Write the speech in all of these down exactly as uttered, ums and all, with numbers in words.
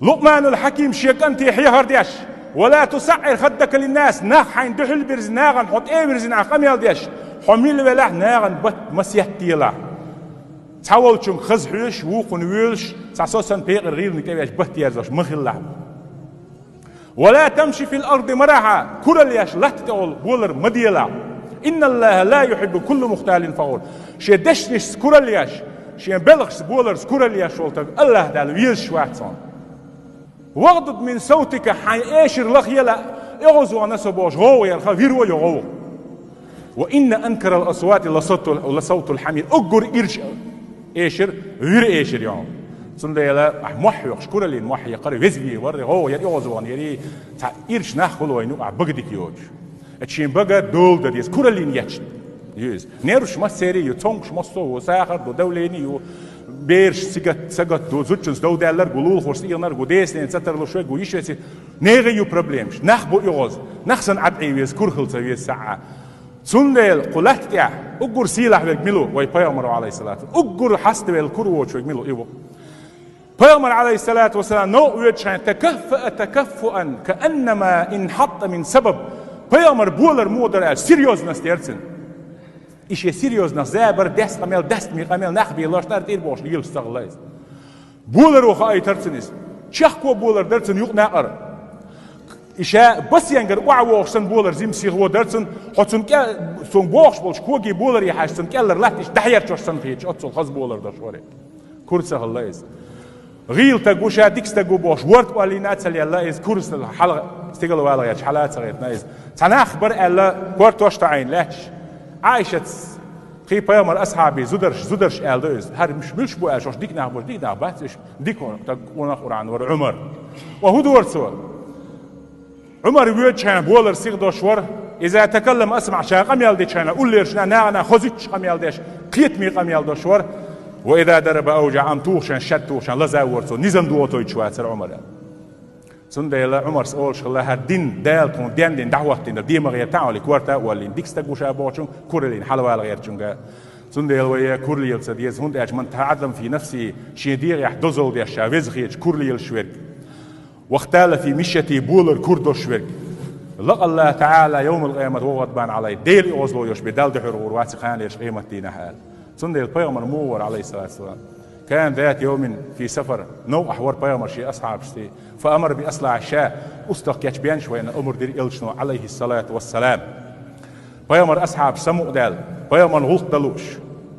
Лукъманул Хьаким шен кӀанте хьехар деш: «Ва ла тусаӀӀир хаддака линнас», нах хьайна дуьхьал бирзина, нахана хьо тӀе а вирзина, ахь къамел деш, хьо мила велахь, нахана бат ма сеттаделахь. Цхьаволчунга хаза хьоьжуш, вукхунна воьлуш, цхьа со санна пекъар гӀийланиг тӀе веш, бат ерзош ма хилалахь. «Ва ла тамши фил арди мараха», куралла еш латта тӀехула болар ма делахь. «Инна Аллаха ла юхиббу кулла мухталин фахур». Шен дешнашца куралла еш, шен белхашца, боларца куралла еш волу стаг АллахӀ Дала везаш вац хьуна. «Вагъдуд мин савтика», хьайн эшар лахъела, оьгӀазвахана со бохуш гӀовгӀа ярх, виро йо гӀовгӀа. «Ва инна анкарал асвати ла савтул, ла савтул хьамир». Уггар ирча эшар вира эшар йо. Цундела ахь мохь хьоькхуш, кураллин мохь яккхар веза вен варри, гӀовгӀа яр, оьгӀазвахана яри, цхьа ирча нах хуьлу вайна юкъахь бага дика йоцуш. Ат шен бага дола дан деза, кураллин ечт ю иза. Нерваш массери ю, цомгаш массо а ву, сахар ду, давление ю, бераш сигат, сагат ду, зудчунца дов даьлларг ву, лулахошца ийгӀнарг ву, десне ца тарлуш верг ву, йиш веси, нехан ю проблемаш. Нах бу оьгӀаз, нах санна Ӏад Ӏе веза, кура хила ца веза саӀа. Цундела кху латта тӀехь уггар сийлахь верг мила ву? Вай пайхамар ву, Ӏалайхиссалату. Уггар хьаставелла кура воцуш верг мила ву? И ву. Пайхамар, Ӏалайхиссалату вассалам, новкъа воьдучу хенахь, «такаффаа такаффуан, кааннама инхьатта мин сабаб». Пайхамар болар муха дара аьлча, серьёзность яра цуьнан. И шен серьёзность, забар, дас къамел, дастаме къамел, нах бен лош, тӀара тӀера бохуш лелаш ца хилла иза. Боларо хаийтара цуьнан иза. Чехко болар дара цуьнан юкъа накъара. И ша басенгара охьавогӀуш санна болар, зим сихо дара цуьнан, хьо цунна кӀе-, цунна бохуш болчу коге боларе хьаьжча, цунна кӀеллара латтийча дӀахьерчош санна хеташ, оццул хаза болар долуш вара. Кура ца хилла иза. ГӀийла стаг ву ша, дика стаг ву бохуш, ворта оллийна а ца лелла иза, кура ца хьала-, стигала вала гӀерташ хьала а ца гӀаьртина иза. Цхьа нах бара аьлла, кортош таӀийна лаьтташ. Ӏайшатс, кхин пайхамар асхьабий зударш, зударш аьлла ду иза. ХӀара муьш муьлш бу аьлла, шаьш дика нах бу, дика нах бац уьш, дика стаг, къонах Къуръан вара Ӏумар. Ва хӀун дора цо? Ӏумар воьдучу хенахь болар сиха долуш вара. Иза такаллама асмаӀ, ша къамел дечу хенахь уллерчу нахана хозуьйтуш къамел деш, кхетаме къамел долуш вара. Ва иза дараба авжаӀ, амма тухуш хенахь, шад тухуш хенахь лаза вора цо, низам дохойтуш вацара Ӏумар. Цундела Ӏумарс олуш хилла, хӀара дин, Дала тхуна денна дин дӀахӀоттийна, ден ма гӀерта, тӀаьхьа корта а оллийна, дика стаг ву ша бохучунга, кураллина хьалавала гӀертачунга. Цундела вай куралла ца деза, хӀунда аьлча, ман таӀаззама фи нафсихӀи, шен дегӀехь дозалла деш ша веза хеташ куралла лелаш верг. Вахтала фи мишйатихӀи, болар кура долуш верг. Лакъа Аллаха таӀала йовмал къиямати ва гӀадбан Ӏалайхи. Дела оьгӀазло йолуш бен Далла дуьхьал гӀур вац кхана лераш къематдийнахь аьлла. Цундела пайхамар муха вара, Ӏалайхиссалату вассалам? Кана зата йовмин фи сафар. Новкъахь вара пайхамар шен асхьабашца. Фа амара би ислахьи шаъ. УстагӀ кечбенаш вайна омра дира элчано, Ӏалайхиссалату вассалам. Пайхамар асхьабаш самукъадаьлла, пайхамарна гӀуллакх дан лууш,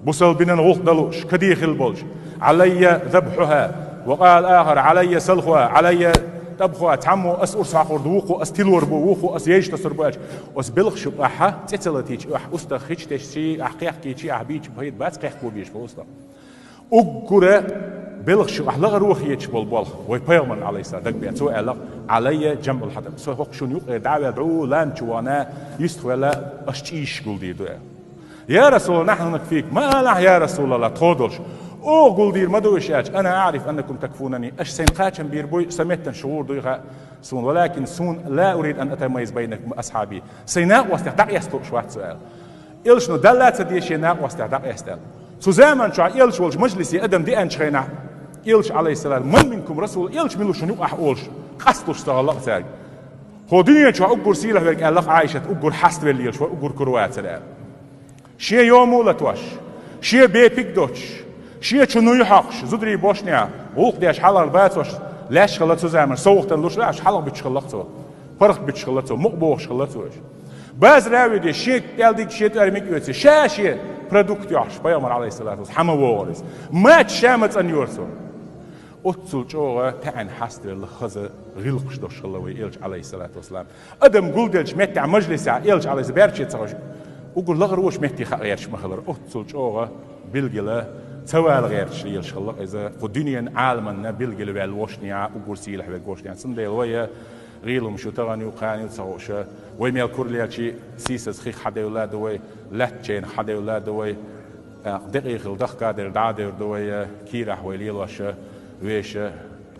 бусалба динан гӀуллакх дан лууш, кадехилла болчу. Ӏалаййа забхьухӀа, ва къала ахар, Ӏалаййа салхухӀа, Ӏалаййа тӀабхухӀа, цхьаммо ас урс хьакхур ду, вукхо ас тилор бу, вукхо ас ейша тасур бу аьлча, оцу белхаш юкъахь цӀе ца латийча, ахь устагӀ хьича тесчий, ахь кхехкийчий, ахь бийча пайда бац кхехко безаш бу устагӀ. Уггара белхаш юкъахь лахара хеташ болу болх вай пайхамарна, Ӏалайхиссалам, дагабеа. Цо аьлла: «Ӏалаййа жамӀул хьатӀаб». Со хӀокху шуна юкъера дӀа а ваьлла, дӀу лан чу вахана, юьстах ваьлла, аш чӀийш гулдийр ду аьлла. «Я Расулалла, нахьну накфик». «Ма алахь, я Расулалла, тхо долуш». «Оха гулдийр ма ду иш», аьлча, «Ана аӀриф аннакум такфунани». Аш сайна кхачам бийр буй, сан меттана шу гӀур дуй хаьа суна. «Валакин суна, ла урид ан атамаййаз байнакум асхьаби». Сайн накъостех дӀакъаста лууш вац со аьлла. Элчано Далла а ца деза шен накъостех дӀакъаста аьлла. Цу заман чохь элча волчу мажлисе адам деанчу хенахь, элча, Ӏалайхиссалам: «Ман минкум расул?» Элча мила ву шуна юкъахь олуш, къасталуш ца хилла-кх цаьрга. «ХӀо дуьнен чохь уггар сийлахь верг», аьлла-кх Ӏайшат, уггар хьаставелла лелаш вара, уггар кура вацара аьлла. Шен йомо а латош, шен бепиг а доцуш, шен чу нуй хьокхуш, зударий бошнехь, гӀуллакх деш хьалхара бацош, лаьшна хилла цу заманахь, совгӀатана луш лаьаш, хьалха буьтуш хилла-кх цо, паргӀат буьтуш хилла цо, мукъа бохуш хилла цо уьш. Базара а вуьдий, шен кӀел диг, шен тӀоьрмиг а оьций, ша шен продукт йохьуш, пайхамар, Ӏалайхиссалату вассалам, хьан ма вогӀура иза. Мача ша ма цӀанйора цо. Оццул чӀогӀа таьӀна хьаставелла, хаза гӀиллакхаш долуш хилла вай элча, Ӏалайхиссалату вассалам. Адам гулделлачу меттехь, мажлисехь, элча, Ӏалайхиссалам, баьрче ца ховш, уггар лахара вочу метте хаа гӀерташ ма хилара. Оццул чӀогӀа билггала ца вала гӀерташ лелаш хилла-кх иза, кху дуьненан Ӏаламанна билггала ваьлла вошнеа уггар сийлахь верг вошнеа. Цундела вай гӀийла хӀума шу тахана ю, кхана ю ца хууш, вай мел кура лелчий, сийсаза хих хьадевлла а ду вай, лаьттачу хенах хьадевлла а ду вай, тӀаккха декъий хила дахка а девр, дӀа а девр ду вай, кийрахь вай лелош, вешан,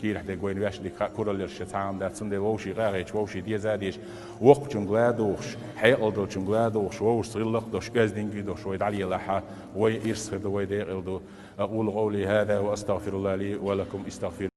кийрахь дерг вайна вешан дика хаьа, куралла ерш цхьа а хӀума дац, цундела вовшийн къахеташ, вовшийн деза а дезаш, воккхачуьнга ла а духуш, хьекъал долчуьнга ла а духуш, вовшашца гӀиллакх а долуш, оьздангалла а долуш вай дӀалелахь, вайн ирс хир ду, вайн декъал ду. أقول قولي هذا وأستغفر الله لي ولكم. استغفروا.